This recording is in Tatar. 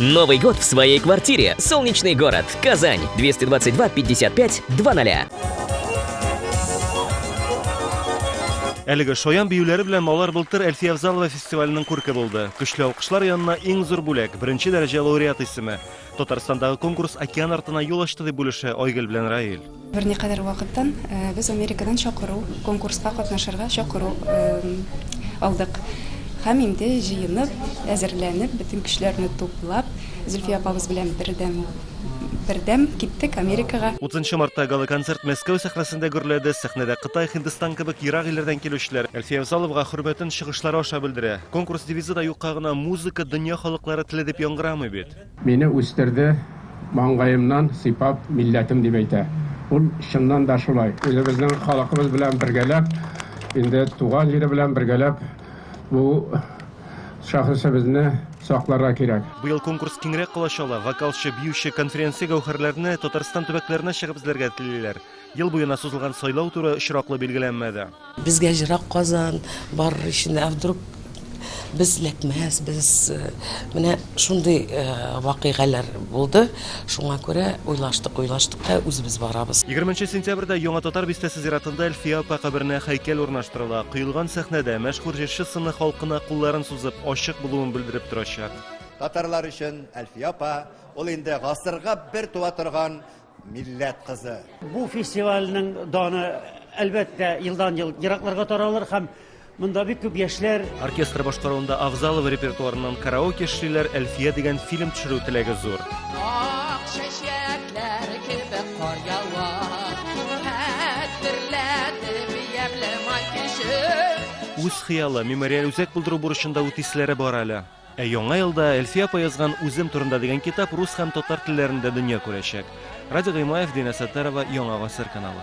Новый год в своей квартире. Солнечный город. Казань. 222 55 00. Әлеге шаян биюләре белән алар былтыр Әлфия Авзалова фестиваленең күрке булды. Көчле алкышлар янына иң зур бүләк, беренче дәрәҗә лауреат исеме. Татарстандагы конкурс океан артына юл ачты дип бүлешә Айгөл белән Раил. Берникадәр вакыттан без Америкадан чакыру, конкурска катнашырга чакыру алдык. Һәм инде җыенып, әзерләнеп, бөтен көчләрне туплап, Зөлфия апабыз белән бердәм, бердәм киттек Америкага. Утызынчы мартта гала-концерт Мәскәү сәхнәсендә гөрләде. Сәхнәдә Кытай, Һиндстан кебек ерак илләрдән килүчеләр Әлфия Авзаловага хөрмәтен чыгышлары аша белдерә. Конкурс девизы да юкка гына Музыка, дөнья халыклары теле дип яңгырамый бит. Мине үстерде, маңгаемнан сыйпап, милләтем дип әйтә. Ул чыннан да шулай. Үзебезнең халыкыбыз белән бергәләп, инде туган җире белән бергәләп бу шәхесебезне сакларга кирәк. Быел конкурс киңрәк колач ала. Вокалчы, биюче, конференция гәүһәрләрне Татарстан төбәкләренә чыгып эзләргә телиләр. Ел буена сузылган сайлау туры очраклы билгеләнмәде. Безгә җырак Казан барыр өчен, ә вдруг без эләкмәс, без менә шундый вакыйгалар булды. Шуңа күрә уйлаштык, уйлаштык та үзебез барабыз. Егерменче сентябрьдә Яңа Татар бистәсе зиратында Әлфия апа каберенә һәйкәл урнаштырыла. Коелган сәхнәдә мәшһүр җырчы сыны халкына кулларын сузып, ачык булуын белдереп торачак. Татарлар өчен Әлфия апа ул инде гасырга бер туа торган Милләт кызы. Бу фестивальнең даны, әлбәттә, елдан-ел еракларга таралыр һәм монда бик күп яшьләр. Оркестр башкаруында Авзалова репертуарыннан караоке эшлиләр, Әлфия дигән фильм төшерү теләге зур. Ак чәчәкләр кебек кар ява, Хәтерләтеп ямьле май киче. Үз хыялы, мемориаль үзәк булдыру бурычын да үтиселәре бар әле. Ә яңа елда Әлфия апа язган Үзем турында дигән китап рус һәм татар телләрендә дөнья күрәчәк. Радик Гыймаев, Динә Саттарова, Яңа гасыр каналы.